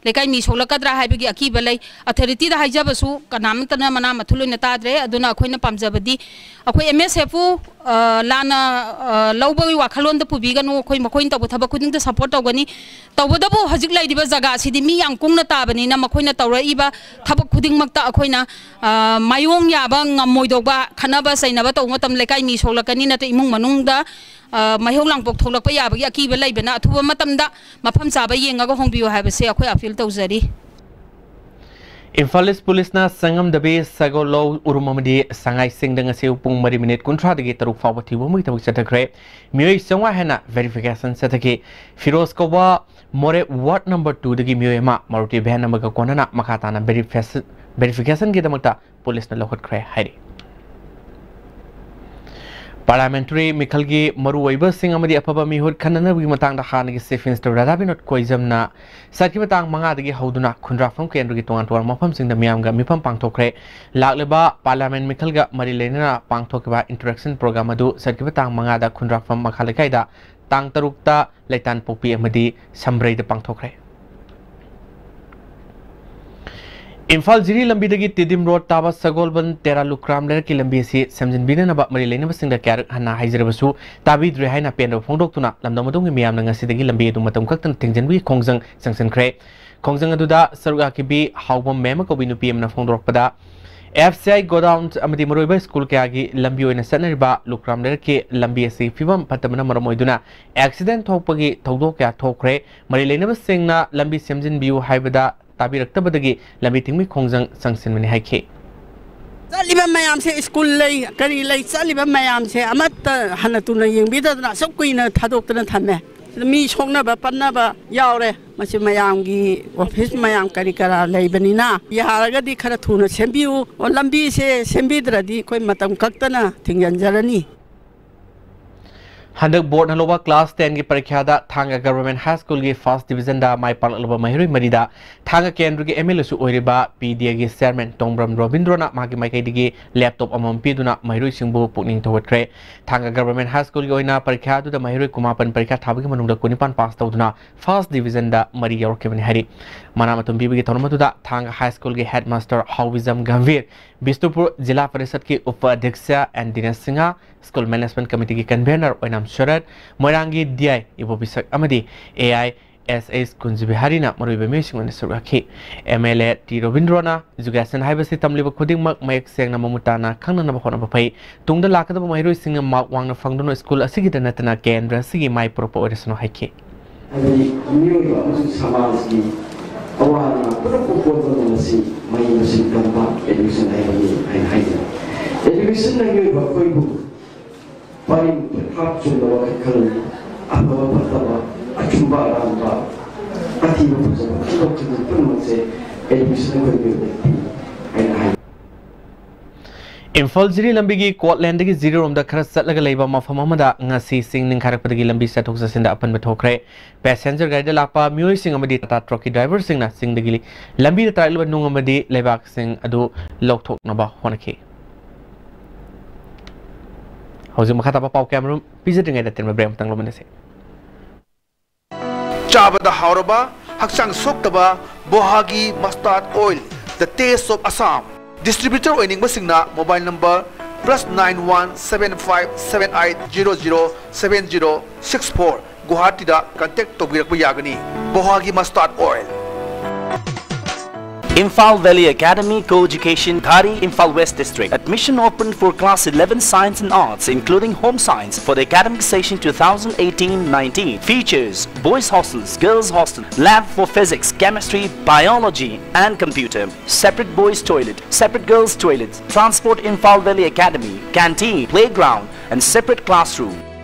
ꯂꯩꯀꯥꯏ ꯃꯤ ꯁꯣꯛꯂꯛꯀꯗ꯭ꯔꯥ ꯍꯥꯏꯕꯒꯤ ꯑꯀꯤꯕ ꯂꯩ꯫ ꯑꯣꯊꯣꯔꯤꯇꯤꯗ ꯍꯥꯏꯖꯕꯁꯨ ꯀꯅꯥꯃꯠꯇꯅ ꯃꯅꯥ ꯃꯊꯨꯜ ꯑꯣꯏꯅ ꯇꯥꯗ꯭ꯔꯦ꯫ ꯑꯗꯨꯅ ꯑꯩꯈꯣꯏꯅ ꯄꯥꯝꯖꯕꯗꯤ ꯑꯩꯈꯣꯏ ꯑꯦꯝ ꯑꯦꯁ ꯑꯦꯐꯄꯨ, ꯑ, ꯂꯥꯟꯅ, ꯑ, ꯂꯧꯕꯒꯤ ꯋꯥꯈꯜꯂꯣꯟꯗ ꯄꯨꯕꯤꯒꯅꯨ꯫ ꯑꯩꯈꯣꯏ ꯃꯈꯣꯏꯅ ꯇꯧꯕ ꯊꯕꯛ ꯈꯨꯗꯤꯡꯗ ꯁꯄꯣꯔꯠ ꯇꯧꯒꯅꯤ꯫ ꯇꯧꯕꯇꯕꯨ ꯍꯧꯖꯤꯛ ꯂꯩꯔꯤꯕ ꯖꯒꯥ ꯑꯁꯤꯗꯤ ꯃꯤ ꯌꯥꯝ ꯀꯨꯡꯅ ꯇꯥꯕꯅꯤꯅ ꯃꯈꯣꯏꯅ ꯇꯧꯔꯛꯏꯕ ꯊꯕꯛ ꯈꯨꯗꯤꯡꯃꯛꯇ ꯑꯩꯈꯣꯏꯅ, ꯑ, ꯃꯥꯏꯌꯣꯡ ꯌꯥꯕ ꯉꯝꯃꯣꯏꯗꯧꯕ, ꯈꯠꯅꯕ ꯆꯩꯅꯕ ꯇꯧꯕ ꯃꯇꯝꯗ ꯂꯩꯀꯥꯏ ꯃꯤ ꯁꯣꯛꯂꯛꯀꯅꯤ, ꯅꯠꯇ꯭ꯔ ꯏꯃꯨꯡ ꯃꯅꯨꯡꯗ, ꯑ, ꯃꯩꯍꯧ ꯂꯥꯡꯄꯣꯛ ꯊꯣꯛꯂꯛꯄ ꯌꯥꯕꯒꯤ ꯑꯀꯤꯕ ꯂꯩꯕꯅ ꯑꯊꯨꯕ ꯃꯇꯝꯗ ꯃꯐꯝ ꯆꯥꯕ ꯌꯦꯡꯉꯒ ꯍꯣꯡꯕꯤꯌꯨ ꯍꯥꯏꯕꯁꯦ ꯑꯩꯈꯣꯏ ꯑꯄꯤꯜ ꯇꯧꯖꯔꯤ꯫ ꯏꯝꯐꯥꯜ ꯏꯁ ꯄꯨꯂꯤꯁꯅ ꯁꯪꯉꯝꯗꯕꯤ ꯁꯒꯣꯜ ꯂꯧ ꯎꯔꯨꯝ ꯑꯃꯗꯤ ꯁꯉꯥꯏꯁꯤꯡꯗ ꯉꯁꯤ ꯄꯨꯡ ꯃꯔꯤ ꯃꯤꯅꯤꯠ ꯀꯨꯟꯊ꯭ꯔꯥꯗꯒꯤ ꯇꯔꯨꯛ ꯐꯥꯎꯕ ꯊꯤꯕ ꯑꯃꯒꯤ ꯊꯕꯛ ꯆꯠꯊꯈ꯭ꯔꯦ꯫ ꯃꯤꯑꯣꯏ ꯆꯥꯝꯃꯉꯥ ꯍꯦꯟꯅ verification ꯆꯠꯊꯈꯤ꯫ ꯐꯤꯔꯣꯖ ꯀꯧꯕ ꯃꯣꯔꯦ ward number two ꯗꯒꯤ ꯃꯤꯑꯣꯏ ꯑꯃ Maruti van ꯑꯃꯒ ꯀꯣꯟꯅꯅ ꯃꯈꯥ ꯇꯥꯅ verification, verification ꯒꯤꯗꯃꯛꯇ ꯄꯨꯂꯤꯁꯅ ꯂꯧꯈꯠꯈ꯭ꯔꯦ ꯍꯥꯏꯔꯤ꯫ Parliamentary ꯃꯤꯈꯜꯒꯤ ꯃꯔꯨꯑꯣꯏꯕꯁꯤꯡ ꯑꯃꯗꯤ ꯑꯐꯕ ꯃꯤꯍꯨꯠ ꯈꯟꯅꯅꯕꯒꯤ ꯃꯇꯥꯡꯗ ꯍꯥꯟꯅꯒꯤ Chief Minister ꯔꯥꯙꯥ ꯕꯤꯅꯣꯗ ꯀꯣꯏꯖꯝꯅ ꯆꯠꯈꯤꯕ ꯇꯥꯡ ꯃꯉꯥꯗꯒꯤ ꯍꯧꯗꯨꯅ ꯈꯨꯟꯗ꯭ꯔꯥꯛꯐꯝ ꯀꯦꯟꯗ꯭ꯔꯒꯤ ꯇꯣꯉꯥꯟ ꯇꯣꯉꯥꯟꯕ ꯃꯐꯝꯁꯤꯡꯗ ꯃꯤꯌꯥꯝꯒ ꯃꯤꯐꯝ ꯄꯥꯡꯊꯣꯛꯈ꯭ꯔꯦ꯫ ꯂꯥꯛꯂꯤꯕ Parliament ꯃꯤꯈꯜꯒ ꯃꯔꯤ ꯂꯩꯅꯅ ꯄꯥꯡꯊꯣꯛꯈꯤꯕ interaction program ꯑꯗꯨ ꯆꯠꯈꯤꯕ ꯇꯥꯡ ꯃꯉꯥꯗ ꯈꯨꯟꯗ꯭ꯔꯥꯛꯐꯝ ꯃꯈꯥ ꯂꯩꯀꯥꯏꯗ, ꯇꯥꯡ ꯇꯔꯨꯛꯇ ꯂꯩꯇꯥꯟꯄꯣꯛꯄꯤ ꯑꯃꯗꯤ ꯁꯝꯕ꯭ꯔꯩꯗ ꯄꯥꯡꯊꯣꯛꯈ꯭ꯔꯦ꯫ ꯏꯝꯐꯥꯜ ꯖꯤꯔꯤ ꯂꯝꯕꯤꯗꯒꯤ ꯇꯤꯗꯤꯝ ꯔꯣꯗ ꯇꯥꯕ ꯁꯒꯣꯜꯕꯟ ꯇꯦꯔꯥ ꯂꯨꯀ꯭ꯔꯥꯝ ꯂꯩꯔꯛꯀꯤ ꯂꯝꯕꯤ ꯑꯁꯤ ꯁꯦꯝꯖꯤꯟꯕꯤꯅꯅꯕ ꯃꯔꯤ ꯂꯩꯅꯕꯁꯤꯡꯗ ꯀꯌꯥꯔꯛ ꯍꯟꯅ ꯍꯥꯏꯖꯔꯕꯁꯨ ꯇꯥꯕꯤꯗ꯭ꯔꯦ ꯍꯥꯏꯅ ꯄꯦꯟꯗꯕ ꯐꯣꯡꯗꯣꯛꯇꯨꯅ ꯂꯝꯗꯝ ꯑꯗꯨꯝꯒꯤ ꯃꯤꯌꯥꯝꯅ ꯉꯁꯤꯗꯒꯤ ꯂꯝꯕꯤ ꯑꯗꯨ ꯃꯇꯝ ꯈꯛꯇꯅ ꯊꯤꯡꯖꯤꯟꯕꯒꯤ ꯈꯣꯡꯖꯪ ꯆꯪꯁꯤꯟꯈ꯭ꯔꯦ꯫ ꯈꯣꯡꯖꯪ ꯑꯗꯨꯗ ꯁꯔꯨꯛ ꯌꯥꯈꯤꯕꯤ ꯍꯥꯎꯕꯝ ꯃꯦꯝꯃ ꯀꯧꯕꯤ ꯅꯨꯄꯤ ꯑꯃꯅ ꯐꯣꯡꯗꯣꯔꯛꯄꯗ, F C I godown ꯑꯃꯗꯤ ꯃꯔꯨꯑꯣꯏꯕ ꯁ꯭ꯀꯨꯜ ꯀꯌꯥꯒꯤ ꯂꯝꯕꯤ ꯑꯣꯏꯅ ꯆꯠꯅꯔꯤꯕ ꯂꯨꯀ꯭ꯔꯥꯝ ꯂꯩꯔꯛꯀꯤ ꯂꯝꯕꯤ ꯑꯁꯤ ꯐꯤꯕꯝ ꯐꯠꯇꯕꯅ ꯃꯔꯝ ꯑꯣꯏꯗꯨꯅ accident ꯊꯣꯛꯄꯒꯤ ꯊꯧꯗꯣꯛ ꯀꯌꯥ ꯊꯣꯛꯈ꯭ꯔꯦ꯫ ꯃꯔꯤ ꯂꯩꯅꯕꯁꯤꯡꯅ ꯂꯝꯕꯤ ꯁꯦꯝꯖꯤꯟꯕꯤꯌꯨ ꯍꯥꯏꯕꯗ ꯇꯥꯕꯤꯔꯛꯇꯕꯗꯒꯤ ꯂꯝꯕꯤ ꯊꯤꯡꯕꯒꯤ ꯈꯣꯡꯖꯪ ꯆꯪꯁꯤꯟꯕꯅꯤ ꯍꯥꯏꯈꯤ꯫ ꯆꯠꯂꯤꯕ ꯃꯌꯥꯝꯁꯦ, ꯁ꯭ꯀꯨꯜ ꯂꯩ, ꯀꯔꯤ ꯂꯩ, ꯆꯠꯂꯤꯕ ꯃꯌꯥꯝꯁꯦ ꯑꯃꯠꯇ ꯍꯟꯅ ꯇꯨꯅ ꯌꯦꯡꯕꯤꯗꯗꯅ ꯑꯁꯨꯛ ꯀꯨꯏꯅ ꯊꯥꯗꯣꯛꯇꯅ ꯊꯝꯃꯦ꯫ ꯃꯤ ꯁꯣꯛꯅꯕ ꯄꯟꯅꯕ ꯌꯥꯎꯔꯦ꯫ ꯃꯁꯤ ꯃꯌꯥꯝꯒꯤ office ꯃꯌꯥꯝ ꯀꯔꯤ ꯀꯔꯥ ꯂꯩꯕꯅꯤꯅ, ꯌꯥꯔꯒꯗꯤ ꯈꯔ ꯊꯨꯅ ꯁꯦꯝꯕꯤꯌꯨ꯫ ꯑꯣ, ꯂꯝꯕꯤꯁꯦ ꯁꯦꯝꯕꯤꯗ꯭ꯔꯗꯤ ꯑꯩꯈꯣꯏ ꯃꯇꯝ ꯀꯛꯇꯅ ꯊꯤꯡꯖꯤꯟꯖꯔꯅꯤ꯫ ꯍꯟꯗꯛ ꯕꯣꯔꯗꯅ ꯂꯧꯕ class ten ꯒꯤ ꯄꯔꯤꯈ꯭ꯌꯥꯗ ꯊꯥꯡꯒ Government High School ꯒꯤ first division ꯗ ꯃꯥꯏ ꯄꯥꯛꯂꯛꯂꯕ ꯃꯍꯩꯔꯣꯏ ꯃꯔꯤꯗ ꯊꯥꯡꯒ ꯀꯦꯟꯗ꯭ꯔꯒꯤ M L A ꯁꯨ ꯑꯣꯏꯔꯤꯕ P D A ꯒꯤ chairman ꯇꯣꯡꯕ꯭ꯔꯝ ꯔꯣꯕꯤꯟꯗ꯭ꯔꯣꯅ ꯃꯍꯥꯛꯀꯤ ꯃꯥꯏꯀꯩꯗꯒꯤ laptop ꯑꯃꯃꯝ ꯄꯤꯗꯨꯅ ꯃꯍꯩꯔꯣꯏꯁꯤꯡꯕꯨ ꯄꯨꯛꯅꯤꯡ ꯊꯧꯒꯠꯈ꯭ꯔꯦ꯫ ꯊꯥꯡꯒ Government High School ꯒꯤ ꯑꯣꯏꯅ ꯄꯔꯤꯈ꯭ꯌꯥ ꯑꯗꯨꯗ ꯃꯍꯩꯔꯣꯏ ꯀꯨꯟꯃꯥꯄꯟ ꯄꯔꯤꯈ꯭ꯌꯥ ꯊꯥꯕꯒꯤ ꯃꯅꯨꯡꯗ ꯀꯨꯟꯅꯤꯄꯥꯟ pass ꯇꯧꯗꯨꯅ first division ꯗ ꯃꯔꯤ ꯌꯥꯎꯔꯛꯈꯤꯕꯅꯤ ꯍꯥꯏꯔꯤ꯫ ꯃꯅꯥ ꯃꯊꯨꯝ ꯄꯤꯕꯒꯤ ꯊꯧꯔꯝ ꯑꯗꯨꯗ ꯊꯥꯡꯒ High School ꯒꯤ headmaster ꯍꯥꯎꯕꯤꯖꯝ ꯒꯝꯚꯤꯔ, ꯕꯤꯁꯅꯨꯄꯨꯔ ꯖꯤꯂꯥ ꯄꯔꯤꯁꯠꯀꯤ ꯎꯄ ꯑꯙ꯭ꯌꯛꯁ N Dinesh Singh, school management committee ꯒꯤ convener ꯑꯣꯏꯅꯥꯝ ꯁꯔꯠ, ꯃꯣꯏꯔꯥꯡꯒꯤ D I ꯏꯕꯣꯕꯤꯁꯛ ꯑꯃꯗꯤ A I S H ꯀꯨꯟꯖꯕꯤꯍꯥꯔꯤꯅ ꯃꯔꯨꯑꯣꯏꯕ ꯃꯤꯑꯣꯏꯁꯤꯡ ꯑꯣꯏꯅ ꯁꯔꯨꯛ ꯌꯥꯈꯤ꯫ M L A T ꯔꯣꯕꯤꯟꯗ꯭ꯔꯣꯅ education ꯍꯥꯏꯕꯁꯤ ꯇꯝꯂꯤꯕ ꯈꯨꯗꯤꯡꯃꯛ ꯃꯌꯦꯛ ꯁꯦꯡꯅ ꯃꯃꯨꯠ ꯇꯥꯅ ꯈꯪꯅꯅꯕ ꯍꯣꯠꯅꯕ ꯐꯩ꯫ ꯇꯨꯡꯗ ꯂꯥꯛꯀꯗꯕ ꯃꯍꯩꯔꯣꯏꯁꯤꯡꯅ mark ꯋꯥꯡꯅ ꯐꯪꯗꯨꯅ school ꯑꯁꯤꯒꯤꯗ ꯅꯠꯇꯅ ꯀꯦꯟꯗ꯭ꯔ ꯑꯁꯤꯒꯤ ꯃꯥꯏ ꯄꯨꯔꯛꯄ ꯑꯣꯏꯔꯁꯅꯨ ꯍꯥꯏꯈꯤ꯫ ꯍꯥꯏꯕꯗꯤ ꯃꯤꯑꯣꯏꯕ ꯑꯃꯁꯨꯡ ꯁꯃꯥꯖꯒꯤ ꯑꯋꯥ ꯑꯅꯥ ꯄꯨꯝꯅꯃꯛꯄꯨ ꯀꯣꯟꯕ ꯉꯝꯕ ꯁꯤ ꯃꯍꯩ ꯃꯁꯤꯡ ꯇꯝꯕ education ꯍꯥꯏꯕꯅꯤ ꯍꯥꯏꯅ ꯍꯥꯏꯖꯔꯤ꯫ Educationꯅ ꯃꯤꯑꯣꯏꯕ ꯑꯩꯈꯣꯏꯕꯨ ꯄꯔꯤꯡ ꯄꯊꯥꯞ ꯆꯨꯝꯅ ꯋꯥꯈꯜ ꯈꯜ, ꯑꯐꯕ ꯐꯠꯇꯕ, ꯑꯆꯨꯝꯕ ꯑꯔꯥꯟꯕ, ꯑꯊꯤꯕ ꯐꯖꯕ ꯈꯟꯗꯣꯛ ꯈꯟꯖꯤꯟ ꯄꯨꯝꯅꯃꯛꯁꯦ educationꯅ ꯑꯩꯈꯣꯏ ꯃꯤꯑꯣꯏꯕꯗ ꯄꯤ ꯍꯥꯏꯅ ꯍꯥꯏ꯫ ꯏꯝꯐꯥꯜ ꯖꯤꯔꯤ ꯂꯝꯕꯤꯒꯤ ꯀꯣꯠꯂꯦꯟꯗꯒꯤ ꯖꯤꯔꯤꯔꯣꯝꯗ ꯈꯔ ꯆꯠꯂꯒ ꯂꯩꯕ ꯃꯐꯝ ꯑꯃꯗ ꯉꯁꯤ ꯆꯤꯡ ꯅꯤꯡꯈꯥꯏꯔꯛꯄꯗꯒꯤ ꯂꯝꯕꯤ ꯆꯠꯊꯣꯛ ꯆꯠꯁꯤꯟꯗ ꯑꯄꯟꯕ ꯊꯣꯛꯈ꯭ꯔꯦ꯫ ꯄꯦꯁꯦꯟꯖꯔ ꯒꯥꯔꯤꯗ ꯂꯥꯛꯄ ꯃꯤꯑꯣꯏꯁꯤꯡ ꯑꯃꯗꯤ ꯇꯥꯇꯥ ꯇ꯭ꯔꯛꯀꯤ ꯗ꯭ꯔꯥꯏꯚꯔꯁꯤꯡꯅ ꯆꯤꯡꯗꯒꯤ ꯂꯝꯕꯤꯗ ꯇꯥꯔꯛꯂꯤꯕ ꯅꯨꯡ ꯑꯃꯗꯤ ꯂꯩꯕꯥꯛꯁꯤꯡ ꯑꯗꯨ ꯂꯧꯊꯣꯛꯅꯕ ꯍꯣꯠꯅꯈꯤ꯫ ꯍꯧꯖꯤꯛ ꯃꯈꯥ ꯇꯥꯕ ꯄꯥꯎ ꯀꯌꯥꯃꯔꯨꯝ ꯄꯤꯖꯗ꯭ꯔꯤꯉꯩꯗ ꯇꯦꯟꯕ ꯕ꯭ꯔꯦꯛ ꯑꯃꯇꯪ ꯂꯧꯃꯤꯟꯅꯁꯤ꯫ ꯆꯥꯕꯗ ꯍꯥꯎꯔꯕ, ꯍꯛꯆꯥꯡ ꯁꯣꯛꯇꯕ ꯕꯣꯍꯥꯒꯤ mustard oil, the taste of Assam. Distributor ꯑꯣꯏꯅꯤꯡꯕꯁꯤꯡꯅ mobile number plus nine one seven five seven eight zero zero seven zero six four, ꯒꯨꯋꯥꯍꯥꯇꯤꯗ contact ꯇꯧꯕꯤꯔꯛꯄ ꯌꯥꯒꯅꯤ꯫ ꯕꯣꯍꯥꯒꯤ mustard oil. Imphal Valley Academy Co-Education, Ghari, Imphal West District. Admission open for class eleven Science and Arts, including Home Science, for the academic session two thousand eighteen nineteen. Features: boys hostels, girls hostel, lab for physics, chemistry, biology, and computer. Separate boys toilet, separate girls toilet. Transport: Imphal Valley Academy, canteen, playground, and separate classroom.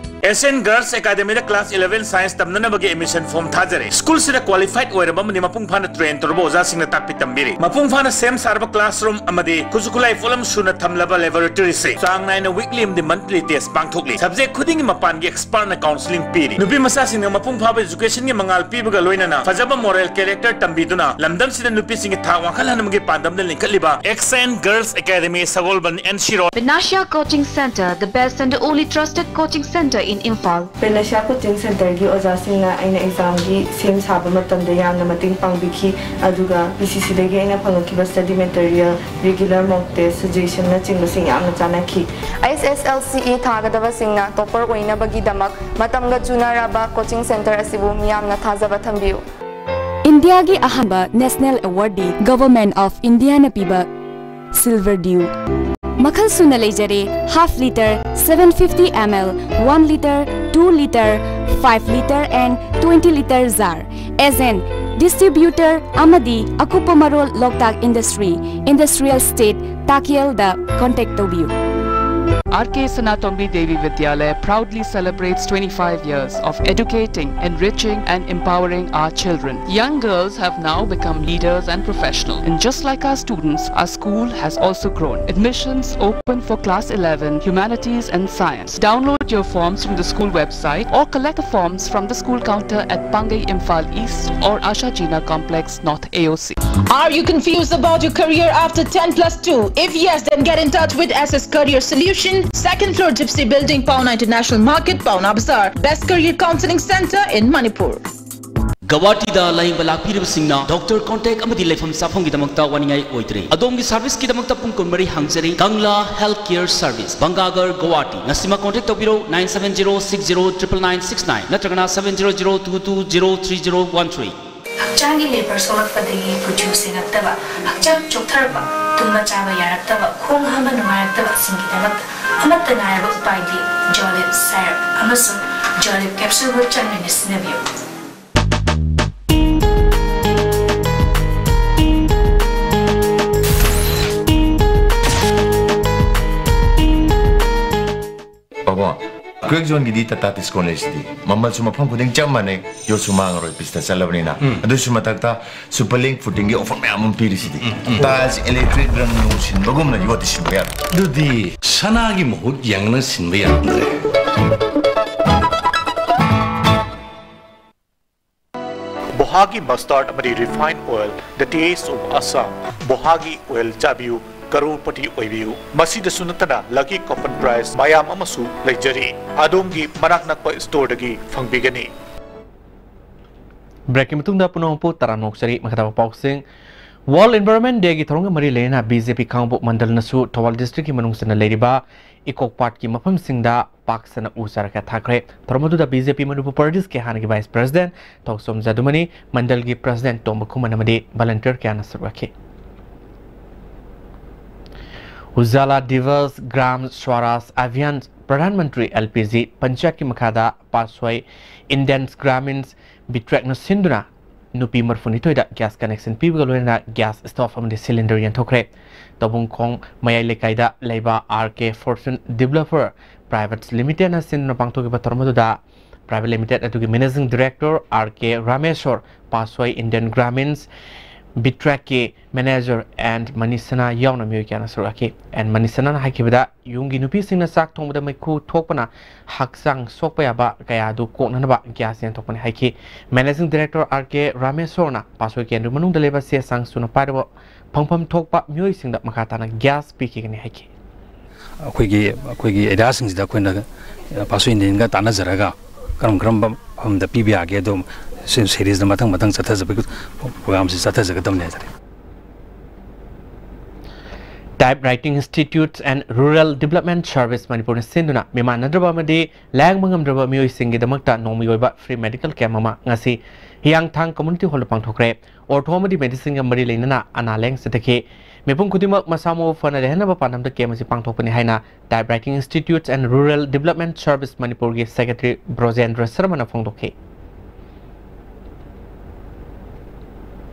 S N girls ꯑꯦꯀꯥꯗꯃꯤꯗ class eleven science ꯇꯝꯅꯅꯕꯒꯤ admission form ꯊꯥꯖꯔꯦ꯫ ꯁ꯭ꯀꯨꯜꯁꯤꯗ qualified ꯑꯣꯏꯔꯕ ꯑꯃꯗꯤ ꯃꯄꯨꯡ ꯐꯥꯅ train ꯇꯧꯔꯕ ꯑꯣꯖꯥꯁꯤꯡꯅ ꯇꯥꯛꯄꯤ ꯇꯝꯕꯤꯔꯤ꯫ ꯃꯄꯨꯡ ꯐꯥꯅ ꯁꯦꯝ ꯁꯥꯔꯕ ꯀ꯭ꯂꯥꯁꯔꯨꯝ ꯑꯃꯗꯤ ꯈꯨꯠꯁꯨ ꯈꯨꯠꯂꯥꯏ ꯄꯣꯠꯂꯝ ꯁꯨꯅ ꯊꯝꯂꯕ ꯂꯦꯕꯣꯔꯦꯇꯣꯔꯤꯁꯦ ꯆꯥꯡ ꯅꯥꯏꯅ ꯋꯤꯛꯂꯤ ꯑꯃꯗꯤ ꯃꯟꯊꯂꯤ ꯇꯦꯁ ꯄꯥꯡꯊꯣꯛꯂꯤ꯫ ꯁꯕꯖꯦꯛ ꯈꯨꯗꯤꯡꯒꯤ ꯃꯄꯥꯟꯒꯤ ꯑꯦꯛꯁꯄꯥꯔꯠꯅ ꯀꯥꯎꯟꯁꯤꯂꯤꯡ ꯄꯤꯔꯤ꯫ ꯅꯨꯄꯤ ꯃꯆꯥꯁꯤꯡꯅ ꯃꯄꯨꯡ ꯐꯥꯕ ꯏꯖꯨꯀꯦꯁꯟꯒꯤ ꯃꯉꯥꯜ ꯄꯤꯕꯒ ꯂꯣꯏꯅꯅ ꯐꯖꯕ ꯃꯣꯔꯦꯜ ꯀꯦꯔꯦꯛꯇꯔ ꯇꯝꯕꯤꯗꯨꯅ ꯂꯝꯗꯝꯁꯤꯗ ꯅꯨꯄꯤꯁꯤꯡꯒꯤ ꯊꯥꯛ ꯋꯥꯡꯈꯠꯍꯟꯕꯒꯤ ꯄꯥꯟꯗꯝꯗ ꯂꯤꯡꯈꯠꯂꯤꯕ ꯑꯦꯁ N girls academy Sagolband and ꯁꯤꯔꯣ Vinashya Coaching Center, the best and only trusted coaching center in Imphal. ꯄꯦꯅꯁꯤꯌꯥ ꯀꯣꯆꯤꯡ ꯁꯦꯟꯇꯔꯒꯤ ꯑꯣꯖꯥꯁꯤꯡꯅ ꯑꯩꯅ ꯑꯦꯛꯖꯥꯝꯒꯤ ꯁꯦꯝ ꯁꯥꯕ ꯃꯇꯝꯗ ꯌꯥꯝꯅ ꯃꯇꯦꯡ ꯄꯥꯡꯕꯤꯈꯤ, ꯑꯗꯨꯒ ꯄꯤ ꯁꯤ ꯁꯤꯗꯒꯤ ꯑꯩꯅ ꯐꯪꯂꯛꯈꯤꯕ ꯁ꯭ꯇꯗꯤ ꯃꯦꯇꯔꯤꯌꯦꯜ, ꯔꯤꯒꯨꯂꯔ ꯃꯣꯛ ꯇꯦꯁ, ꯁꯖꯦꯁꯟꯅꯆꯤꯡꯕꯁꯤꯡ ꯌꯥꯝꯅ ꯆꯥꯟꯅꯈꯤ꯫ ꯑꯦꯁ ꯑꯦꯁ ꯑꯦꯜ ꯁꯤ ꯏ ꯊꯥꯒꯗꯕꯁꯤꯡꯅ ꯇꯣꯄꯔ ꯑꯣꯏꯅꯕꯒꯤꯗꯃꯛ ꯃꯇꯝꯒ ꯆꯨꯅꯔꯕ ꯀꯣꯆꯤꯡ ꯁꯦꯟꯇꯔ ꯑꯁꯤꯕꯨ ꯃꯤꯌꯥꯝꯅ ꯊꯥꯖꯕ ꯊꯝꯕꯤꯌꯨ꯫ ꯏꯟꯗꯤꯌꯥꯒꯤ ꯑꯍꯥꯟꯕ ꯅꯦꯁꯅꯦꯜ ꯑꯦꯋꯥꯔꯗꯤ ꯒꯚꯔꯟꯃꯦꯟꯠ ꯑꯣꯐ ꯏꯟꯗꯤꯌꯥꯅ ꯄꯤꯕ ꯁꯤꯜꯚꯔ ꯗ꯭ꯌꯨ ꯃꯈꯜ ꯁꯨꯅ ꯂꯩꯖꯔꯦ: half litre, seven fifty ml, one litre, two litre, five litre and twenty litre jar. As an Distributor ꯑꯃꯗꯤ ꯑꯀꯨꯞꯄ ꯃꯔꯣꯜ ꯂꯣꯛꯇꯥꯛ Industry, Industrial Estate, ꯇꯥꯀꯦꯜꯗ contact ꯇꯧꯕꯤꯌꯨ꯫ R K Sanatombi Devi Vidyalaya proudly celebrates twenty-five years of educating, enriching, and empowering our children. Young girls have now become leaders and professionals. And just like our students, our school has also grown. Admissions open for class eleven, humanities, and science. Download your forms from the school website or collect the forms from the school counter at Pangai Imphal East or Asha Jina Complex North A O C. Are you confused about your career after ten plus two? If yes, then get in touch with S S Career Solution, second floor Gypsy Building, Paona International Market, Paona Bazaar. Best career counseling center in Manipur. ꯒꯧꯍꯥꯇꯤꯗ ꯂꯥꯌꯦꯡꯕ ꯂꯥꯛꯄꯤꯔꯤꯕꯁꯤꯡꯅ doctor, contact ꯑꯃꯗꯤ ꯂꯩꯐꯝ ꯆꯥꯐꯝꯒꯤꯗꯃꯛꯇ ꯋꯥꯅꯤꯡꯉꯥꯏ ꯑꯣꯏꯗ꯭ꯔꯦ꯫ ꯑꯗꯣꯝꯒꯤ ꯁꯔꯚꯤꯁꯀꯤꯗꯃꯛꯇ ꯄꯨꯡ ꯀꯨꯟꯃꯔꯤ ꯍꯥꯡꯖꯔꯤ꯫ Kangla health care service, Bhangagarh, Guwahati. ꯉꯁꯤꯃꯛ ꯀꯣꯟꯇꯦꯛ ꯇꯧꯕꯤꯔꯧ, nine seven zero six zero triple nine six nine ꯅꯠꯇ꯭ꯔꯒꯅ seven zero zero two two zero three zero one three꯫ ꯍꯛꯆꯥꯡꯒꯤ ꯂꯦꯕꯔ ꯁꯣꯛꯂꯛꯄꯗꯒꯤ ꯀꯨꯆꯨ ꯁꯦꯡꯉꯛꯇꯕ, ꯍꯛꯆꯥꯡ ꯆꯣꯛꯊꯔꯛꯄ, ꯇꯨꯝꯕ ꯆꯥꯕ ꯌꯥꯔꯛꯇꯕ, ꯈꯣꯡ ꯍꯥꯝꯕ ꯅꯨꯡꯉꯥꯏꯔꯛꯇꯕꯁꯤꯡꯒꯤꯗꯃꯛꯇ ꯑꯃꯠꯇ ꯉꯥꯏꯔꯕ ꯎꯄꯥꯏꯗꯤ ꯖꯣꯂꯤꯞ ꯁꯥꯏꯔꯞ ꯑꯃꯁꯨꯡ ꯖꯣꯂꯤꯞ ꯀꯦꯞꯁꯨꯜꯕꯨ ꯆꯥꯡ ꯅꯥꯏꯅ ꯁꯤꯖꯤꯟꯅꯕꯤꯌꯨ꯫ ꯄꯥꯕꯨꯡ, ꯀ꯭ꯋꯦꯛ ꯖꯣꯟꯒꯤꯗꯤ ꯇꯥꯇꯥ ꯇꯤꯁꯀꯣꯟ ꯂꯩꯁꯤꯗꯤ꯫ ꯃꯃꯜꯁꯨ ꯃꯐꯝ ꯈꯨꯗꯤꯡ ꯆꯞ ꯃꯥꯟꯅꯩ, ꯌꯣꯠꯁꯨ ꯃꯥꯡꯉꯔꯣꯏ, ꯄꯤꯁꯇ ꯆꯠꯂꯕꯅꯤꯅ꯫ ꯎꯝ꯫ ꯑꯗꯨꯁꯨ ꯃꯊꯛꯇ ꯁꯨꯄꯔ ꯂꯤꯡ ꯐꯨꯇꯤꯡꯒꯤ ꯑꯣꯐꯔ ꯃꯌꯥꯝ ꯑꯃ ꯄꯤꯔꯤꯁꯤꯗꯤ꯫ ꯎꯝ, ꯎꯝ꯫ ꯇꯥꯏꯜꯁ ꯏꯂꯦꯛꯇ꯭ꯔꯤꯛ ꯔꯪ ꯅꯨꯡ ꯁꯤꯟꯕꯒꯨꯝꯅ ꯌꯣꯠꯇꯤ ꯁꯤꯟꯕ ꯌꯥꯔꯣꯏ꯫ ꯑꯗꯨꯗꯤ ꯁꯅꯥꯒꯤ ꯃꯍꯨꯠ ꯌꯥꯡꯅ ꯁꯤꯟꯕ ꯌꯥꯔꯝꯗ꯭ꯔꯦ꯫ ꯕꯣꯍꯥꯒꯤ ꯃꯁꯇꯥꯔꯗ ꯑꯃꯗꯤ refined oil, the taste of Assam꯫ ꯕꯣꯍꯥꯒꯤ ꯑꯣꯏꯜ ꯆꯥꯕꯤꯌꯨ, ꯀꯔꯣꯔꯄꯇꯤ ꯑꯣꯏꯕꯤꯌꯨ꯫ ꯃꯁꯤꯗꯁꯨ ꯅꯠꯇꯅ ꯂꯛꯀꯤ ꯀꯣꯄꯟ ꯄ꯭ꯔꯥꯏꯖ ꯃꯌꯥꯝ ꯑꯃꯁꯨ ꯂꯩꯖꯔꯤ꯫ ꯑꯗꯣꯝꯒꯤ ꯃꯅꯥꯛ ꯅꯛꯄ ꯁ꯭ꯇꯣꯔꯗꯒꯤ ꯐꯪꯕꯤꯒꯅꯤ꯫ ꯕ꯭ꯔꯦꯛꯀꯤ ꯃꯇꯨꯡꯗ ꯄꯨꯝꯅꯃꯛꯄꯨ ꯇꯔꯥꯝꯅ ꯑꯣꯛꯆꯔꯤ꯫ ꯃꯈꯥ ꯇꯥꯕ ꯄꯥꯎꯁꯤꯡ꯫ ꯋꯥꯔꯜꯗ ꯏꯟꯚꯥꯏꯔꯣꯟꯃꯦꯟ ꯗꯦꯒꯤ ꯊꯧꯔꯝꯒ ꯃꯔꯤ ꯂꯩꯅꯅ ꯕꯤ ꯖꯦ ꯄꯤ ꯈꯥꯡꯉꯕꯣꯛ ꯃꯟꯗꯜꯅꯁꯨ ꯊꯧꯕꯥꯜ ꯗꯤꯁꯇ꯭ꯔꯤꯛꯀꯤ ꯃꯅꯨꯡ ꯆꯟꯅ ꯂꯩꯔꯤꯕ ꯏꯀꯣ ꯄꯥꯔꯛꯀꯤ ꯃꯐꯝꯁꯤꯡꯗ ꯄꯥꯛ ꯁꯟꯅ ꯎ ꯆꯥꯔ ꯀꯌꯥ ꯊꯥꯈ꯭ꯔꯦ꯫ ꯊꯧꯔꯝ ꯑꯗꯨꯗ ꯕꯤ ꯖꯦ ꯄꯤ ꯃꯅꯤꯄꯨꯔ ꯄ꯭ꯔꯗꯦꯁꯀꯤ ꯍꯥꯟꯅꯒꯤ ꯚꯥꯏꯁ ꯄ꯭ꯔꯁꯤꯗꯦꯟꯠ ꯊꯣꯛꯆꯣꯝ ꯖꯥꯗꯨꯃꯅꯤ, ꯃꯟꯗꯜꯒꯤ ꯄ꯭ꯔꯁꯤꯗꯦꯟꯠ ꯇꯣꯝꯕ ꯈꯨꯃꯟ ꯑꯃꯗꯤ ꯚꯣꯂꯨꯟꯇꯤꯌꯔ ꯀꯌꯥꯅ ꯁꯔꯨꯛ ꯌꯥꯈꯤ꯫ ꯎꯖꯥꯂꯥ ꯗꯤꯚꯁ ꯒ꯭ꯔꯥꯝ ꯁ꯭ꯋꯥꯔꯥꯖ ꯑꯚꯤꯌꯥꯟ Pradhan Mantri L P G ꯄꯟꯆꯥꯌꯠꯀꯤ ꯃꯈꯥꯗ ꯄꯥꯁꯣꯏ ꯏꯟꯗꯤꯌꯟ ꯒ꯭ꯔꯥꯃꯤꯟ ꯕꯤꯇ꯭ꯔꯦꯛꯅ ꯁꯤꯟꯗꯨꯅ ꯅꯨꯄꯤ ꯃꯔꯤꯐꯨꯅꯤꯊꯣꯏꯗ ꯒ꯭ꯌꯥꯁ ꯀꯅꯦꯛꯁꯟ ꯄꯤꯕꯒ ꯂꯣꯏꯅꯅ ꯒ꯭ꯌꯥꯁ ꯁ꯭ꯇꯣꯚ ꯑꯃꯗꯤ ꯁꯤꯂꯤꯟꯗꯔ ꯌꯦꯟꯊꯣꯛꯈ꯭ꯔꯦ꯫ ꯇꯧꯕꯨꯡꯈꯣꯡ ꯃꯌꯥꯏ ꯂꯩꯀꯥꯏꯗ ꯂꯩꯕ R K fortune developer private ꯂꯤꯃꯤꯇꯦꯗꯅ ꯁꯤꯟꯗꯨꯅ ꯄꯥꯡꯊꯣꯛꯈꯤꯕ ꯊꯧꯔꯝ ꯑꯗꯨꯗ ꯄ꯭ꯔꯥꯏꯚꯦꯠ ꯂꯤꯃꯤꯇꯦꯗ ꯑꯗꯨꯒꯤ managing director R K Rameshor, ꯄꯥꯁꯣꯏ ꯏꯟꯗꯤꯌꯟ ꯒ꯭ꯔꯥꯃꯤꯟꯁ, ꯕꯤꯇ꯭ꯔꯦꯛꯀꯤ ꯃꯦꯅꯦꯖꯔ ꯑꯦꯟ ꯃꯅꯤꯁꯅꯥ ꯌꯥꯎꯅ ꯃꯤꯑꯣꯏ ꯀꯌꯥꯅ ꯁꯔꯨꯛ ꯌꯥꯈꯤ꯫ ꯑꯦꯟ ꯃꯅꯤꯁꯅꯥꯅ ꯍꯥꯏꯈꯤꯕꯗ, ꯌꯨꯝꯒꯤ ꯅꯨꯄꯤꯁꯤꯡꯅ ꯆꯥꯛ ꯊꯣꯡꯕꯗ ꯃꯩꯈꯨ ꯊꯣꯛꯄꯅ ꯍꯛꯆꯥꯡ ꯁꯣꯛꯄ ꯌꯥꯕ ꯀꯌꯥ ꯑꯗꯨ ꯀꯣꯛꯅꯅꯕ ꯒ꯭ꯌꯥꯁ ꯌꯦꯟꯊꯣꯛꯄꯅꯤ ꯍꯥꯏꯈꯤ꯫ ꯃꯦꯅꯦꯖꯤꯡ ꯗꯤꯔꯦꯛꯇꯔ ꯑꯥꯔ ꯀꯦ ꯔꯥꯃꯦꯁꯣꯔꯅ ꯄꯥꯁꯣꯏ ꯀꯦꯟꯗ꯭ꯔ ꯃꯅꯨꯡꯗ ꯂꯩꯕ ꯆꯦ ꯆꯥꯡ ꯁꯨꯅ ꯄꯥꯏꯔꯕ ꯐꯪꯐꯝ ꯊꯣꯛꯄ ꯃꯤꯑꯣꯏꯁꯤꯡꯗ ꯃꯈꯥ ꯇꯥꯅ ꯒ꯭ꯌꯥꯁ ꯄꯤꯈꯤꯒꯅꯤ ꯍꯥꯏꯈꯤ꯫ ꯑꯩꯈꯣꯏꯒꯤ, ꯑꯩꯈꯣꯏꯒꯤ ꯑꯦꯔꯤꯌꯥꯁꯤꯡꯁꯤꯗ ꯑꯩꯈꯣꯏꯅ, ꯑ, ꯄꯥꯁꯣꯏ ꯏꯟꯗꯤꯌꯟꯒ ꯇꯥꯟꯅꯖꯔꯒ ꯀꯔꯝ ꯀꯔꯝꯕ ꯃꯐꯝꯗ ꯄꯤꯕ ꯌꯥꯒꯦ, ꯑꯗꯨꯝ ꯁꯤ-, ꯁꯦꯔꯤꯁꯇ ꯃꯊꯪ ꯃꯊꯪ ꯆꯠꯊꯖꯕꯒꯤ ꯄ꯭ꯔꯣꯒ꯭ꯔꯥꯝꯁꯤ ꯆꯠꯊꯖꯒꯗꯕꯅꯤ ꯍꯥꯏꯖꯔꯤ꯫ Typewriting Institutes and Rural Development Service ꯃꯅꯤꯄꯨꯔꯅ ꯁꯤꯟꯗꯨꯅ ꯃꯤꯃꯥꯟꯅꯗ꯭ꯔꯕ ꯑꯃꯗꯤ ꯂꯥꯌꯦꯡꯕ ꯉꯝꯗ꯭ꯔꯕ ꯃꯤꯑꯣꯏꯁꯤꯡꯒꯤꯗꯃꯛꯇ ꯅꯣꯡꯃꯒꯤ ꯑꯣꯏꯕ ꯐ꯭ꯔꯤ ꯃꯦꯗꯤꯀꯦꯜ ꯀꯦꯝꯞ ꯑꯃ ꯉꯁꯤ ꯍꯤꯌꯥꯡꯊꯥꯡ ꯀꯝꯃ꯭ꯌꯨꯅꯤꯇꯤ ꯍꯣꯜꯗ ꯄꯥꯡꯊꯣꯛꯈ꯭ꯔꯦ꯫ ꯑꯣꯔꯊꯣ ꯑꯃꯗꯤ ꯃꯦꯗꯤꯁꯤꯟꯒ ꯃꯔꯤ ꯂꯩꯅꯅ ꯑꯅꯥ ꯂꯥꯌꯦꯡ ꯆꯠꯊꯈꯤ꯫ ꯃꯤꯄꯨꯝ ꯈꯨꯗꯤꯡꯃꯛ ꯃꯁꯥ ꯃꯎ ꯐꯅ ꯂꯩꯍꯟꯅꯕ ꯄꯥꯟꯗꯝꯗ ꯀꯦꯝꯞ ꯑꯁꯤ ꯄꯥꯡꯊꯣꯛꯄꯅꯤ ꯍꯥꯏꯅ Typewriting Institutes and Rural Development Service ꯃꯅꯤꯄꯨꯔꯒꯤ ꯁꯦꯀ꯭ꯔꯦꯇꯔꯤ ꯕ꯭ꯔꯣꯖꯦꯟꯗ꯭ꯔ ꯁꯔꯃꯅ ꯐꯣꯡꯗꯣꯛꯈꯤ꯫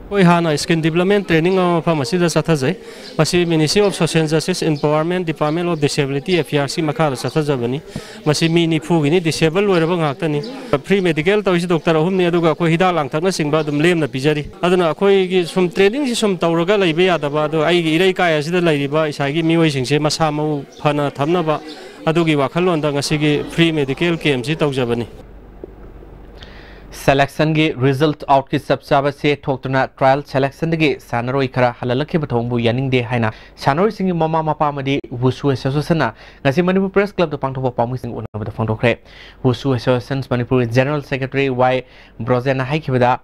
ꯑꯩꯈꯣꯏ ꯍꯥꯟꯅ ꯁ꯭ꯀꯤꯜ ꯗꯤꯕꯦꯂꯞꯃꯦꯟ ꯇ꯭ꯔꯦꯅꯤꯡ ꯑꯃ ꯃꯐꯝ ꯑꯁꯤꯗ ꯆꯠꯊꯖꯩ꯫ ꯃꯁꯤ Ministry of Social Justice, Empowerment, Department of Disability Affairsꯀꯤ ꯃꯈꯥꯗ ꯆꯠꯊꯖꯕꯅꯤ꯫ ꯃꯁꯤ ꯃꯤ ꯅꯤꯐꯨꯒꯤꯅꯤ, ꯗꯤꯁꯦꯕꯜ ꯑꯣꯏꯔꯕ ꯉꯥꯛꯇꯅꯤ꯫ ꯐ꯭ꯔꯤ ꯃꯦꯗꯤꯀꯦꯜ ꯇꯧꯔꯤꯁꯤ ꯗꯣꯛꯇꯔ ꯑꯍꯨꯝꯅꯤ, ꯑꯗꯨꯒ ꯑꯩꯈꯣꯏ ꯍꯤꯗꯥꯛ ꯂꯥꯡꯊꯛꯅꯆꯤꯡꯕ ꯑꯗꯨꯝ ꯂꯦꯝꯅ ꯄꯤꯖꯔꯤ꯫ ꯑꯗꯨꯅ ꯑꯩꯈꯣꯏꯒꯤ ꯁꯨꯝ ꯇ꯭ꯔꯦꯅꯤꯡꯁꯤ ꯁꯨꯝ ꯇꯧꯔꯒ ꯂꯩꯕ ꯌꯥꯗꯕ, ꯑꯗꯣ ꯑꯩꯒꯤ ꯏꯔꯩꯀꯥꯏ ꯑꯁꯤꯗ ꯂꯩꯔꯤꯕ ꯏꯁꯥꯒꯤ ꯃꯤꯑꯣꯏꯁꯤꯡꯁꯦ ꯃꯁꯥ ꯃꯎ ꯐꯅ ꯊꯝꯅꯕ ꯑꯗꯨꯒꯤ ꯋꯥꯈꯜꯂꯣꯟꯗ ꯉꯁꯤꯒꯤ ꯐ꯭ꯔꯤ ꯃꯦꯗꯤꯀꯦꯜ ꯀꯦꯝꯞꯁꯤ ꯇꯧꯖꯕꯅꯤ꯫ ꯁꯦꯂꯦꯛꯁꯟꯒꯤ ꯔꯤꯖꯜꯠ ꯑꯥꯎꯠꯀꯤ ꯆꯞ ꯆꯥꯕꯁꯦ ꯊꯣꯛꯇꯨꯅ ꯇ꯭ꯔꯥꯌꯦꯜ ꯁꯦꯂꯦꯛꯁꯟꯗꯒꯤ ꯁꯥꯟꯅꯔꯣꯏ ꯈꯔ ꯍꯜꯍꯜꯂꯛꯈꯤꯕ ꯊꯧꯑꯣꯡꯕꯨ ꯌꯥꯅꯤꯡꯗꯦ ꯍꯥꯏꯅ ꯁꯥꯟꯅꯔꯣꯏꯁꯤꯡꯒꯤ ꯃꯃꯥ ꯃꯄꯥ ꯑꯃꯗꯤ ꯋꯨꯁꯨ ꯑꯦꯁꯣꯁꯤꯌꯦꯁꯟꯅ ꯉꯁꯤ ꯃꯅꯤꯄꯨꯔ ꯄ꯭ꯔꯦꯁ ꯀ꯭ꯂꯕꯇ ꯄꯥꯡꯊꯣꯛꯄ ꯄꯥꯎꯃꯤꯁꯤꯡ ꯎꯅꯕꯗ ꯐꯣꯡꯗꯣꯛꯈ꯭ꯔꯦ꯫ ꯋꯨꯁꯨ ꯑꯦꯁꯣꯁꯤꯌꯦꯁꯟ ꯃꯅꯤꯄꯨꯔꯒꯤ ꯖꯦꯅꯔꯦꯜ ꯁꯦꯀ꯭ꯔꯦꯇꯔꯤ ꯋꯥꯏ ꯕ꯭ꯔꯣꯖꯦꯟꯅ ꯍꯥꯏꯈꯤꯕꯗ,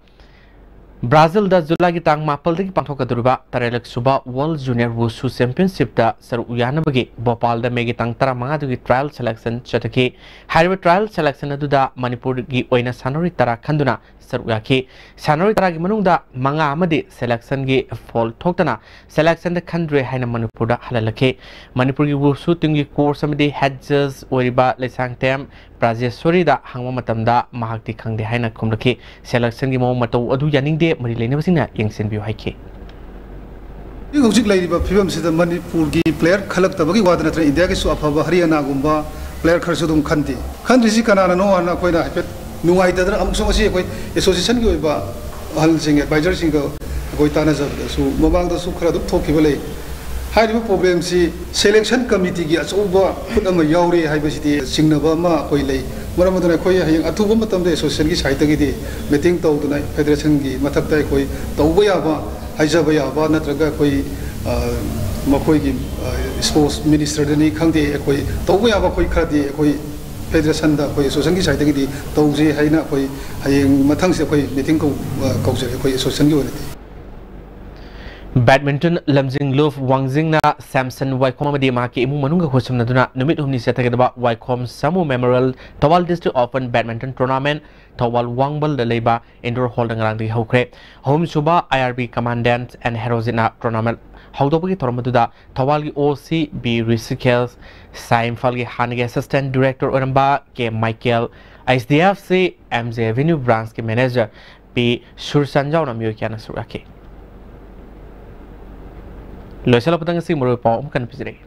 ꯕ꯭ꯔꯥꯖꯤꯜꯗ ꯖꯨꯂꯥꯏꯒꯤ ꯇꯥꯡ ꯃꯥꯄꯜꯗꯒꯤ ꯄꯥꯡꯊꯣꯛꯀꯗꯧꯔꯤꯕ ꯇꯔꯦꯠꯂꯛ ꯁꯨꯕ ꯋꯥꯔꯜꯗ ꯖꯨꯅꯤꯌꯔ ꯋꯨꯁꯨ ꯆꯦꯝꯄꯤꯌꯟꯁꯤꯞꯇ ꯁꯔꯨꯛ ꯌꯥꯅꯕꯒꯤ ꯚꯣꯄꯥꯜꯗ ꯃꯦꯒꯤ ꯇꯥꯡ ꯇꯔꯥꯃꯉꯥꯗꯒꯤ ꯇ꯭ꯔꯥꯌꯦꯜ ꯁꯦꯂꯦꯛꯁꯟ ꯆꯠꯊꯈꯤ꯫ ꯍꯥꯏꯔꯤꯕ ꯇ꯭ꯔꯥꯌꯦꯜ ꯁꯦꯂꯦꯛꯁꯟ ꯑꯗꯨꯗ ꯃꯅꯤꯄꯨꯔꯒꯤ ꯑꯣꯏꯅ ꯁꯥꯟꯅꯔꯣꯏ ꯇꯔꯥ ꯈꯟꯗꯨꯅ ꯁꯔꯨꯛ ꯌꯥꯈꯤ꯫ ꯁꯥꯟꯅꯔꯣꯏ ꯇꯔꯥꯒꯤ ꯃꯅꯨꯡꯗ ꯃꯉꯥ ꯑꯃꯗꯤ ꯁꯦꯂꯦꯛꯁꯟꯒꯤ ꯐꯣꯜ ꯊꯣꯛꯇꯅ ꯁꯦꯂꯦꯛꯁꯟꯗ ꯈꯟꯗ꯭ꯔꯦ ꯍꯥꯏꯅ ꯃꯅꯤꯄꯨꯔꯗ ꯍꯜꯍꯜꯂꯛꯈꯤ꯫ ꯃꯅꯤꯄꯨꯔꯒꯤ ꯋꯨꯁꯨ ꯇꯤꯝꯒꯤ ꯀꯣꯆ ꯑꯃꯗꯤ ꯍꯦꯗ ꯖꯖ ꯑꯣꯏꯔꯤꯕ ꯂꯩꯁꯥꯡꯊꯦꯝ ꯄ꯭ꯔꯥꯖꯦꯁꯣꯔꯤꯗ ꯍꯪꯕ ꯃꯇꯝꯗ ꯃꯍꯥꯛꯇꯤ ꯈꯪꯗꯦ ꯍꯥꯏꯅ ꯈꯨꯝꯂꯛꯈꯤ꯫ Selection-ꯒꯤ ꯃꯑꯣꯡ ꯃꯇꯧ ꯑꯗꯨ ꯌꯥꯅꯤꯡꯗꯦ, ꯃꯔꯤ ꯂꯩꯅꯕꯁꯤꯡꯅ ꯌꯦꯡꯁꯤꯟꯕꯤꯌꯨ ꯍꯥꯏꯈꯤ꯫ ꯍꯧꯖꯤꯛ ꯍꯧꯖꯤꯛ ꯂꯩꯔꯤꯕ ꯐꯤꯕꯝꯁꯤꯗ ꯃꯅꯤꯄꯨꯔꯒꯤ player ꯈꯜꯂꯛꯇꯕꯒꯤ ꯋꯥꯗ ꯅꯠꯇꯅ ꯏꯟꯗꯤꯌꯥꯒꯤꯁꯨ ꯑꯐꯕ ꯍꯔꯤꯌꯥꯅꯥꯒꯨꯝꯕ player ꯈꯔꯁꯨ ꯑꯗꯨꯝ ꯈꯟꯗꯦ꯫ ꯈꯟꯗ꯭ꯔꯤꯁꯤ ꯀꯅꯥꯅꯅꯣ ꯍꯥꯏꯅ ꯑꯩꯈꯣꯏꯅ ꯍꯥꯏꯐꯦꯠ ꯅꯨꯡꯉꯥꯏꯇꯗꯅ ꯑꯃꯨꯛꯁꯨ ꯉꯁꯤ ꯑꯩꯈꯣꯏ association-ꯒꯤ ꯑꯣꯏꯕ ꯑꯍꯜꯁꯤꯡ, advisor-ꯁꯤꯡꯒ ꯑꯩꯈꯣꯏ ꯇꯥꯟꯅꯖꯕꯗꯁꯨ ꯃꯃꯥꯡꯗꯁꯨ ꯈꯔ ꯑꯗꯨꯝ ꯊꯣꯛꯈꯤꯕ ꯂꯩ꯫ ꯍꯥꯏꯔꯤꯕ problem-ꯁꯤ selection committee-ꯒꯤ ꯑꯆꯧꯕ ꯈꯨꯠ ꯑꯃ ꯌꯥꯎꯔꯤ ꯍꯥꯏꯕꯁꯤꯗꯤ ꯆꯤꯡꯅꯕ ꯑꯃ ꯑꯩꯈꯣꯏ ꯂꯩ꯫ ꯃꯔꯝ ꯑꯗꯨꯅ ꯑꯩꯈꯣꯏ ꯍꯌꯦꯡ ꯑꯊꯨꯕ ꯃꯇꯝꯗ association-ꯒꯤ side-ꯇꯒꯤꯗꯤ meeting ꯇꯧꯗꯨꯅ federation-ꯒꯤ ꯃꯊꯛꯇ ꯑꯩꯈꯣꯏ ꯇꯧꯕ ꯌꯥꯕ, ꯍꯥꯏꯖꯕ ꯌꯥꯕ ꯅꯠꯇ꯭ꯔꯒ ꯑꯩꯈꯣꯏ, ꯑ, ꯃꯈꯣꯏꯒꯤ, ꯑ, sports minister-ꯗꯅꯤ ꯈꯪꯗꯦ, ꯑꯩꯈꯣꯏ ꯇꯧꯕ ꯌꯥꯕ ꯑꯩꯈꯣꯏ ꯈꯔꯗꯤ ꯑꯩꯈꯣꯏ federation-ꯗ ꯑꯩꯈꯣꯏ association-ꯒꯤ side-ꯇꯒꯤꯗꯤ ꯇꯧꯁꯦ ꯍꯥꯏꯅ ꯑꯩꯈꯣꯏ ꯍꯌꯦꯡ ꯃꯊꯪꯁꯦ ꯑꯩꯈꯣꯏ meeting ꯀꯧ-, ꯑ, ꯀꯧꯖꯔꯦ ꯑꯩꯈꯣꯏ association-ꯒꯤ ꯑꯣꯏꯅꯗꯤ꯫ Badminton ꯂꯝꯖꯤꯡ ꯂꯨꯞ ꯋꯥꯡꯖꯤꯡꯅ ꯁꯦꯝꯁꯟ ꯋꯥꯏꯈꯣꯝ ꯑꯃꯗꯤ ꯃꯍꯥꯛꯀꯤ ꯏꯃꯨꯡ ꯃꯅꯨꯡꯒ ꯈꯨꯠꯁꯝꯅꯗꯨꯅ ꯅꯨꯃꯤꯠ ꯍꯨꯝꯅꯤ ꯆꯠꯊꯒꯗꯕ ꯋꯥꯏꯈꯣꯝ ꯁꯥꯃꯨ Memorial Thoubal District Open Badminton Tournament Thoubal ꯋꯥꯡꯕꯜꯗ ꯂꯩꯕ indoor hall-ꯗ ꯉꯔꯥꯡꯗꯒꯤ ꯍꯧꯈ꯭ꯔꯦ꯫ ꯑꯍꯨꯝꯁꯨꯕ I R B Commandant and Heroes-ꯅ tournament ꯍꯧꯗꯣꯛꯄꯒꯤ ꯊꯧꯔꯝ ꯑꯗꯨꯗ ꯊꯧꯕꯥꯜꯒꯤ O C B ꯔꯤꯁꯤꯀꯦꯜ, ꯁꯥꯏ ꯏꯝꯐꯥꯜꯒꯤ ꯍꯥꯟꯅꯒꯤ Assistant Director ꯑꯣꯏꯔꯝꯕ K Michael, H D F C M J Avenue Branch-ꯀꯤ Manager P ꯁꯨꯔꯆꯥꯟ ꯌꯥꯎꯅ ꯃꯤꯑꯣꯏ ꯀꯌꯥꯅ ꯁꯔꯨꯛ ꯌꯥꯈꯤ꯫ ꯂꯣꯏꯁꯤꯜꯂꯛꯄꯗ ꯉꯁꯤ ꯃꯔꯨꯑꯣꯏꯕ ꯄꯥꯎ ꯑꯃꯨꯛ ꯍꯟꯅ ꯄꯤꯖꯔꯛꯏ꯫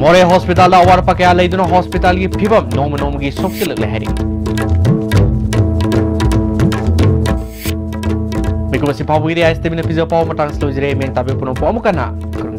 ꯃꯣꯔꯦ ꯍꯣꯁꯄꯤꯇꯥꯜꯗ ꯑꯋꯥꯠ ꯑꯄꯥ ꯀꯌꯥ ꯂꯩꯗꯨꯅ ꯍꯣꯁꯄꯤꯇꯥꯜꯒꯤ ꯐꯤꯕꯝ ꯅꯣꯡꯃ ꯅꯣꯡꯃꯒꯤ ꯁꯣꯛꯆꯤꯜꯂꯛꯂꯦ ꯍꯥꯏꯔꯤ꯫ ꯃꯤꯀꯨꯞ ꯑꯁꯤ ꯐꯥꯎꯕꯒꯤꯗꯤ ꯑꯥꯏ ꯑꯦꯁ ꯇꯤ ꯚꯤꯅ ꯄꯤꯖꯕ ꯄꯥꯎ ꯃꯇꯥꯡꯁꯤ ꯂꯣꯏꯖꯔꯦ꯫ ꯃꯦꯟ ꯇꯥꯕꯤꯌꯨ ꯄꯨꯝꯅꯃꯛꯄꯨ ꯑꯃꯨꯛ ꯍꯟꯅ ꯈꯨꯔꯨꯝꯖꯔꯤ꯫